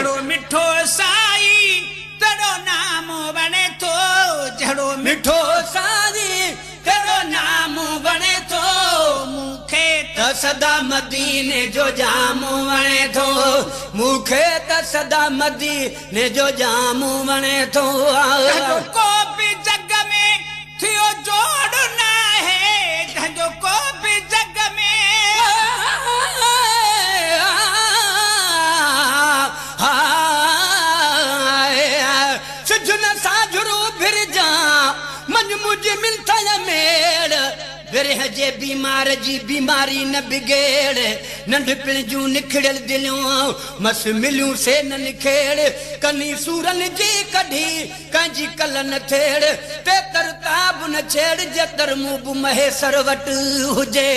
जहिड़ो मिठो साई तहिड़ो नाम वणे थो, जहिड़ो मिठो साई तहिड़ो नाम वणे थो। मूंखे त सदा मदीने जो जाम वणे थो, मूंखे त सदा मदीने जो जाम वणे थो। को बि जग में थियो जोड़ न आहे, जंहिंजो को बि जग में सिज न साझरू भिरजा मन मुंहिंजी मिलता मेड़, विरह जे बीमार जी बीमारी न बिगेड़। नंढपिण जूं निखड़ियल दिलियूं मस मिलियूं से न निखेड़। कनी सूरनि जी कढी कंहिंजी कल न थेड़, तेतर ताब न छेड़ जेतर मूं बि महेसर वटि हुजे।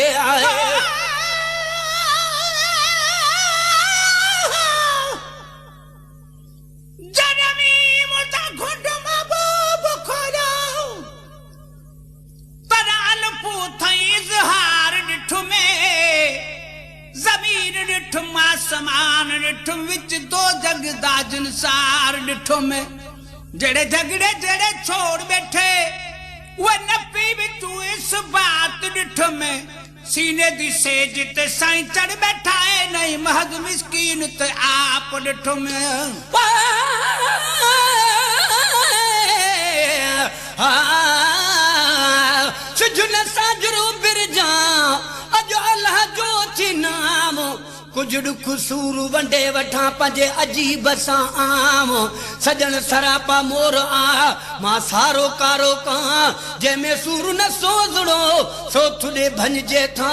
आसमान ॾिठुम विच दो जग दा जिनसार ॾिठुम, जहिड़े झगड़े जहिड़े छोड़ बैठे उहे नपी बि तूं इस बात ॾिठुम। सीने दी सेज ते साईं चढ़ बैठा है, नहीं महज़ मिसकीन ते आप ॾिठुम। सिज न साजरू बिरजा अॼु अलाह जो थी नाम, कुझु ॾुख सूर वंडे वठां पंहिंजे अजीब सां आम। सजण सरापा मोर आ मां सारो कारो कां, जंहिंमें सूर न सोज़ड़ो सो थुॾे भञिजे था।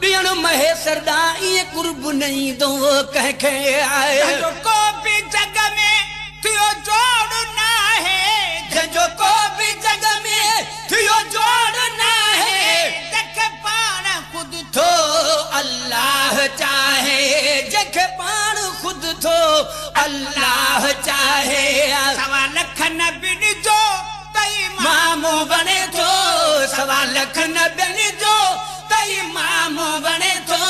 ॾियण महेसर ॾांहुं ईअं कुर्ब न ईंदो कंहिंखे आहे। जंहिंजो को बि जग में थियो जोड़ न आहे, जंहिंजो को बि जग में थियो जोड़ न आहे। जंहिंखे पाण ख़ुदि थो अल्लाह चाहे, जंहिंखे पाण ख़ुदि थो अल्लाह चाहे। सवा लख नबियुनि जो त इमाम वणे थो, सवा लख नबियुनि जो त इमाम वणे थो।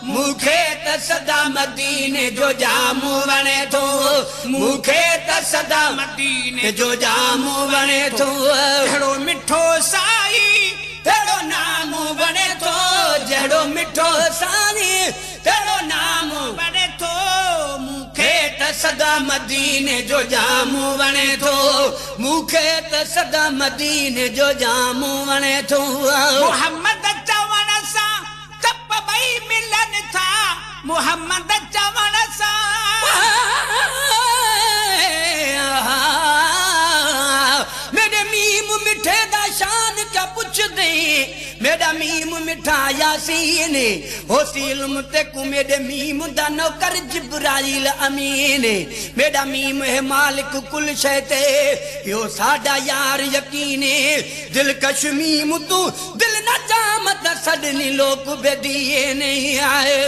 मूंखे त सदा मदीने जो जाम वणे थो, मूंखे त सदा मदीने जो जाम वणे थो। जहिड़ो मिठो साई तहिड़ो नाम वणे थो, जहिड़ो मिठो साई तहिड़ो नाम वणे थो। मूंखे त सदा मदीने जो जाम वणे थो, मूंखे त सदा मदीने जो जाम वणे थो। मोहम्मद चवण सां चप ॿई मिलनि था, मोहम्मद चवण सां मेरे मीम मिठे दा शान क्या पुछदे, मेरा मीम मिठा यासीन होसी इल्म ते को मेरे मीम दा नौकर जिब्राइल अमीन। मेरा मीम है मालिक कुल शय ते यो साडा यार यकीन। दिलकश मीम तू दिल न जामत सडनी लोक बेदीए नहीं आए।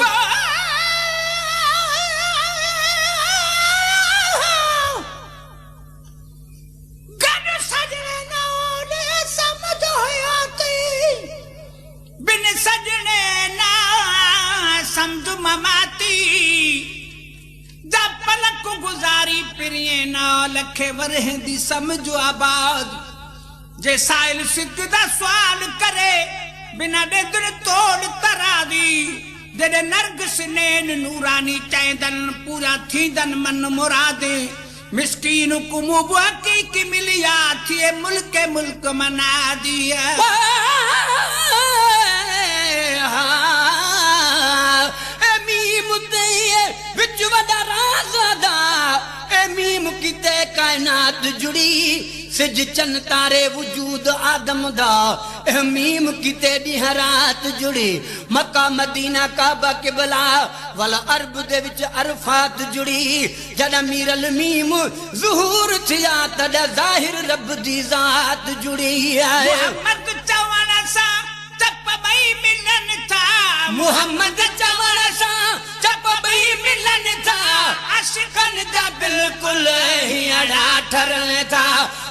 ममाती जा पलक गुजारी पिरिए ना लखे वरह दी समझो आबाद। जे साइल सिख दा सवाल करे बिना ॾेदड़ तोड़ तरादी। जॾहिं नरगिस नैन नूरानी चैंदन पूरा थींदन मन मुरादे। मिसकीन कुमू हकीकी मिलिया थिए मुल्क मुल्क मना दिया। मीम किते कायनात जुड़ी, सिज चन तारे वजूद आदम दा। मीम किते ॾींहुं रात जुड़ी, मक्का मदीना काबा किबला वल अरब दे विच अरफात जुड़ी। जॾहिं मीरल मीम ज़ुहूर थिया तॾहिं ज़ाहिर रब दी ज़ात जुड़ी आहे। मोहम्मद चवण सां चप ॿई मिलनि था, मोहम्मद चवण सां चप ॿई मिलनि था। आशिकनि जा बिल्कुल हीअड़ा ठरनि था,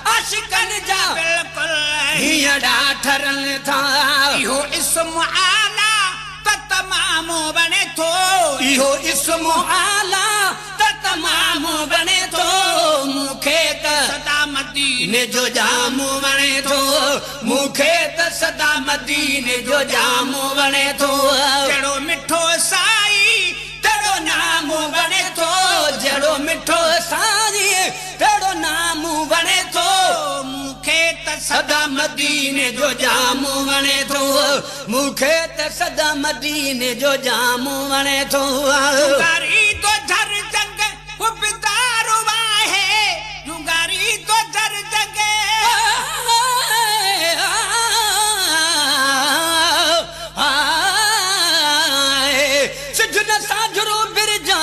आशिकनि जा बिल्कुल हीअड़ा ठरनि था। इहो इस्म आला त तमाम वणे थो, इहो इस्म आला त तमाम मदीने जो जाम वणे थो, मूंखे त सदा मदीने जो जाम वणे थो। जहिड़ो मिठो साई तहिड़ो नाम वणे थो, जहिड़ो मिठो साई तहिड़ो नाम वणे थो, मूंखे त सदा मदीने जो जाम वणे थो, मूंखे त सदा मदीने जो जाम वणे थो। जुगारी तो झर जंग हुबदार आहे, जुगारी तो झर जंग सिज न साझरो बिरजा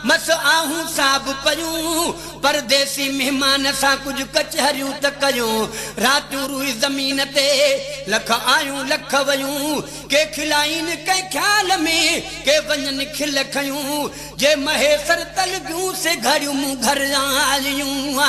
मस आहूं साब पयूं, परदेसी मेहमान सां कुझु कचहरियूं त कयूं। रातियूं रुई ज़मीन ते लख आयूं लख वयूं, के खिलाइन कंहिं ख़्याल में के वञनि खिल खयूं। जे महेसर तलबियूं से घड़ियूं मूं घर आयूं।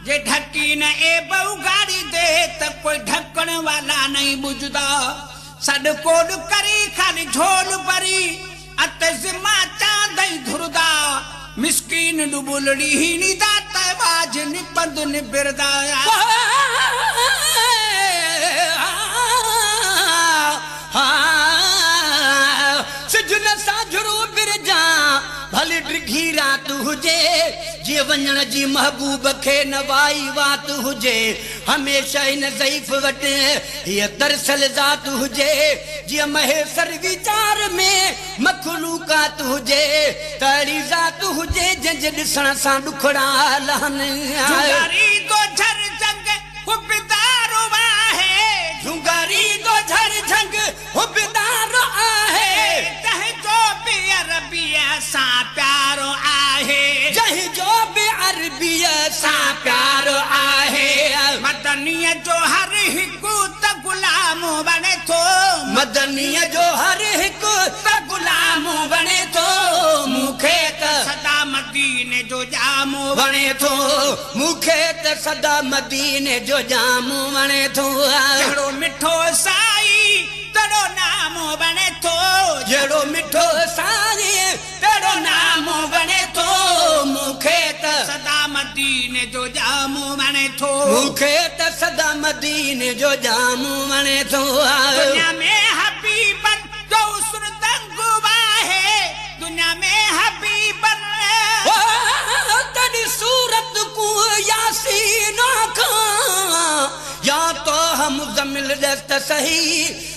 जे ढकी न ए बहु गाड़ी दे त कोई ढकण वाला नहीं बुझदा। सॾ कोल करी खाली झोल भरी अत ज़िम्मा चांदई धुरदा। मिस्कीन डुबुलड़ी ही नीदा तवाज निपंद निबिरदा। सिज न साझरो बिरजा भली डिघी रात हुजे, जीअं वञण जी महबूब खे न वाई वात हुजे। हमेशह हिन ज़ईफ़ वटि हीअ तरसल ज़ात हुजे, जीअं महेसर वीचार में मखलूकात हुजे। त अहिड़ी ज़ात हुजे जंहिंजे ॾिसण सां ॾुखड़ा लहनि। जुगारी तो झर जंग हुबदार आहे, जुगारी तो झर जंग हुबदार आहे। तंहिंजो बि अरबीअ सां प्यारो आहे, जंहिंजो बि अरबीअ सां प्यारो आहे। मदनीअ जो हर हिकु त गुलाम वणे थो, मदनीअ जो हर हिकु त गुलाम वणे थो, मूंखे त सदा मदीने जो जाम वणे थो, मूंखे त सदा मदीने जो जाम वणे थो। जहिड़ो मिठो साई तहिड़ो नाम वणे थो, जहिड़ो मिठो साई तहिड़ो नाम वणे थो, मूंखे त सदा मदीने जो जाम वणे थो, मूंखे त सदा मदीने जो जाम वणे थो। दुनिया में हबीबन जो हुस्न दंग आहे, दुनिया में हबीबन तेरी सूरत को यासीन खां, या तो हम मुज़म्मिल दस्त सही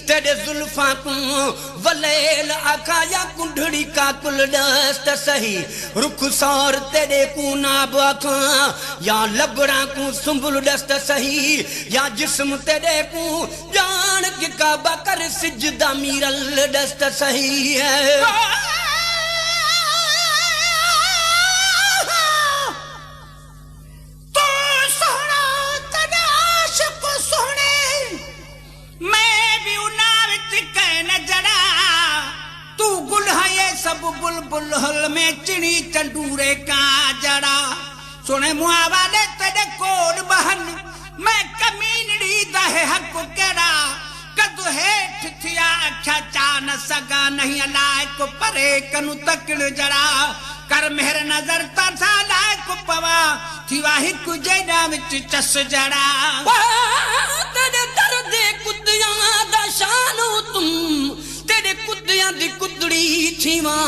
तेरे जुल्फा को वलेल आखा या कुंढड़ी का कुल दस्त सही। रुख सौर तेरे को नाब आखा या लबड़ा को सुंबुल दस्त सही, या जिस्म तेरे को जान के काबा कर सिजदा मीरल दस्त सही है। सब बुलबुल हल में चिड़ी चंडूरे का जड़ा। सुने मुआ वाले तेरे कोल बहन मैं कमीनड़ी दहे हक केड़ा। कद हेठ थिया अख्या चा न सगा नहीं लायक परे कनु तकड़ जड़ा। कर मेहर नजर तसा लायक पवा थीवा हिक जेॾा विच चस जड़ा। तेरे दर्द कुतियां दा शान तुम, तेरे कुतियां दी कुतड़ी थीवां,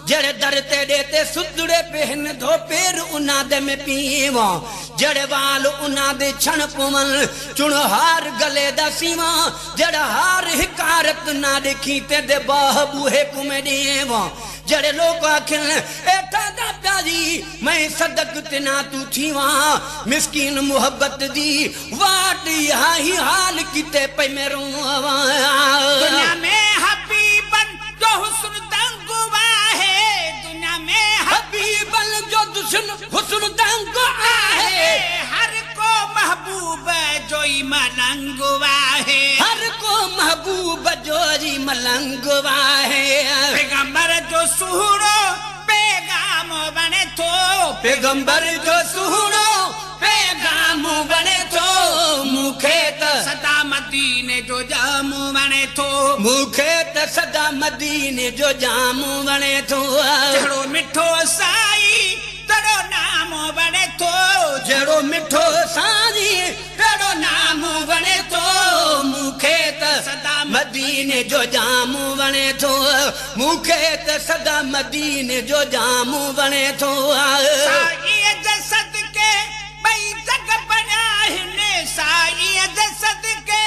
जड़े दर तेरे ते सुदड़े पहन धो पेर उन्हां दे में पीवां, जड़े वाल उन्हां दे छण पवन चुण हार गले दा सीवां, जड़ा हार हिकारत ना देखी ते दे बाह बूहे कुमे देवां। जड़े लोग आखिन ए दादा प्यारी मैं सदक तिना तू थीवां, मिस्कीन मोहब्बत दी वाट यहाँ ही हाल किते पे मैं रोवां। दुनिया में हबीबन जो हुस्न दंग आहे, दुनिया में हबीबन जो दुश्मन हुस्न दंग आहे। हर को महबूब जो ही मलंग आहे, हर को महबूब जो ही मलंग आहे। पैगंबर जो सुहरो पैगाम बणे थो, पैगंबर जो सुहरो पैगाम وڻي ٿو. مون کي ته سدا مديني جو ڄام وڻي ٿو. مون کي ته سدا مديني جو ڄام وڻي ٿو. جهڙو مٺو سائين تهڙو نام وڻي ٿو. جهڙو مٺو سائين تهڙو نام وڻي ٿو. مون کي ته سدا مديني جو ڄام وڻي ٿو. مون کي ته سدا مديني جو ڄام وڻي ٿو. سائينءَ جي صدقي ٻئي جڳ بڻيا آهن. سائينءَ جي صدقي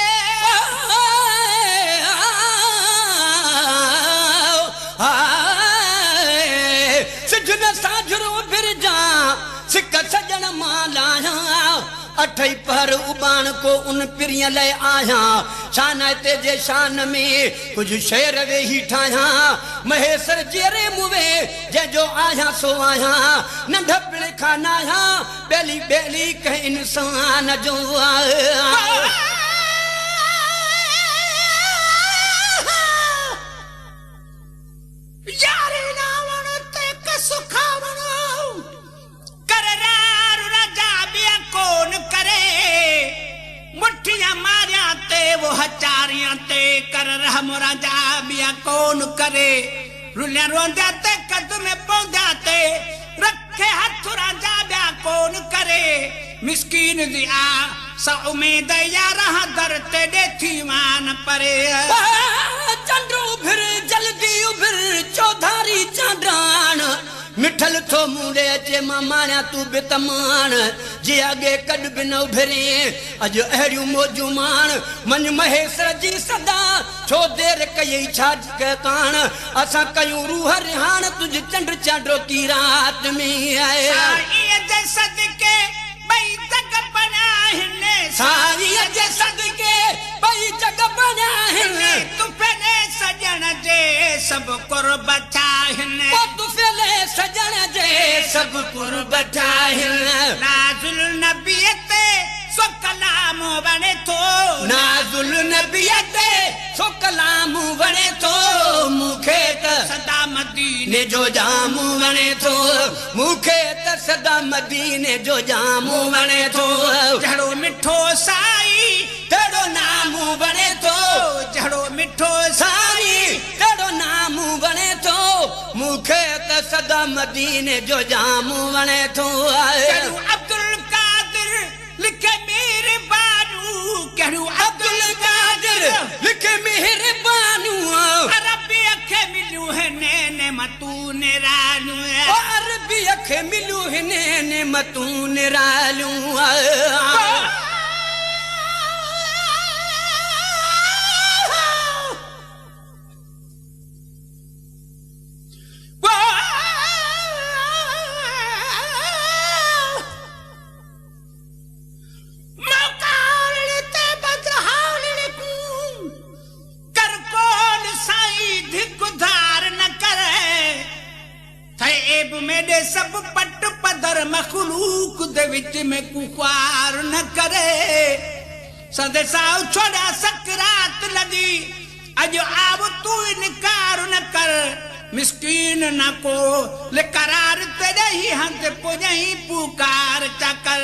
سج نه ساجهرو اڀرجان، سڪ سڄڻ مان لاهيان. اٺئي پهر اٻاڻ ڪو ان پرينءَ لئه آهيان. شانائتي جي شان ۾ ڪجهه شعر ويهي ٺاهيان. مهيسر جيئري موئي جنهن جو آهيان سو آهيان. ننڍپڻ کان ناهيان ٻيلي ٻيلي ڪنهن انسان جو. ياري لاوڻ تي ڪس کاوڻ ڪر رار راجا ٻيا ڪون ڪري. مٺيان ماريان تي وو هچاريان تي ڪر رحم راجا ٻيا ڪون ڪري. رليا رونديا تي قد ۾ پونديا تي رکي هٿ راجا ٻيا ڪون ڪري. مسڪين the آ سا اميد يارهن در تي ڏي ٿي مان پري. چنڊ اڀر جلدي اڀر چوڌاري چانڊاڻ. مٺل ٿو مون ڏي اچي مان ماڻيان تون به ته ماڻ. جي اڳي ڪڏ به نه اڀرين اڄ اهڙيون موجون ماڻ. مڃ مهيسر جي صدا ڇو دير ڪيئي ڇا ڪاڻ. اسان ڪيون روح رهاڻ تنهنجي چنڊ چانڊوڪي رات ۾. سائينءَ جي صدقي ٻئي جڳ بڻيا آهن. سائينءَ جي صدقي ٻئي جڳ بڻيا آهن. طفيلي سڄڻ جي سڀ قرب ٿيا آهن. او طفيلي سڄڻ جي سڀ قرب ٿيا آهن. نازل نبيءَ تي سو ڪلام وڻي ٿو. نازل نبيءَ تي سو ڪلام وڻي ٿو. مون کي ته سدا مديني جو ڄام وڻي ٿو. مون کي ته سدا مديني جو ڄام وڻي ٿو. جهڙو مٺو سائين تهڙو نام وڻي ٿو. جهڙو مٺو سائين تهڙو نام وڻي ٿو. مون کي ته سدا مديني جو ڄام وڻي ٿو. ڪهڙو عبدل قادر لکي مهربانو. ڪهڙو عبدل قادر لکي مهربانو. عربيءَ کي مليون هن نعمتون نراليون. عربيءَ کي مليون هن نعمتون نراليون. मेरे सब पट पदर मखलूक दे विच में कुख्वार न करे. सदे साव छोड़ा सकरात लगी अज आव तू इनकार न कर. मिसकीन न को ले करार तेरे ही हंद पुजई पुकार चकर.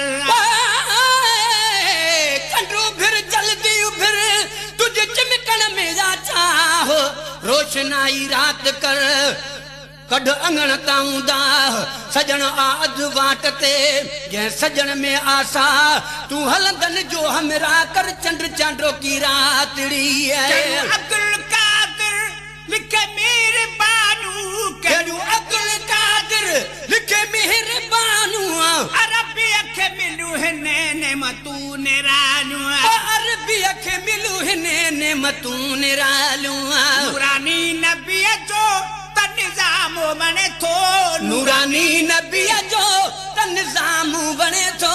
चंड उभिर जल्दी उभिर तुझे चिमकण में जा चाह. रोशनाई रात कर कढ अंगण ताऊं दाह. सॼण आ अधु वाट ते जंहिं सॼण में आसा. तूं हलंदन जो हमरा कर चंड चांडोकी रातड़ी. अब्दुल कादिर लिखे मेहरबानू. कहिड़ियूं अब्दुल कादिर लिखे मेहरबानू. अरबीअ खे मिलियूं हिन नेमतूं निरालियूं. अरबीअ खे मिलियूं हिन नेमतूं निरालियूं. नूरानी नबीअ जो त निज़ाम वणे थो. नूरानी नबीअ जो त निज़ाम वणे थो.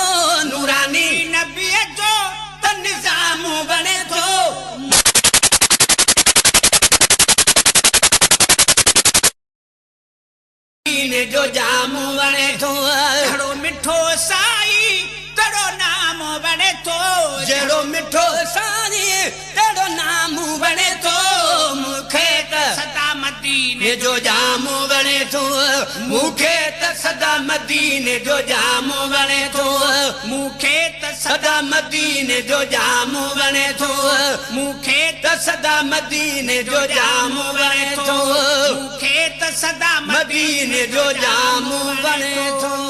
नूरानी नबीअ जो त निज़ाम वणे थो. जो ڄام वणे ٿو. جهڙو مٺو سائين تهڙو نام وڻي ٿو. جهڙو مٺو سائين تهڙو نام وڻي ٿو. مون کي ته سدا مديني جو ڄام وڻي ٿو. مون کي ته سدا مديني جو ڄام وڻي ٿو. مون کي ته سدا سدا مديني جو ڄام وڻي ٿو. مون کي ته سدا مديني جو ڄام وڻي ٿو. مون کي ته سدا مديني جو ڄام وڻي ٿو.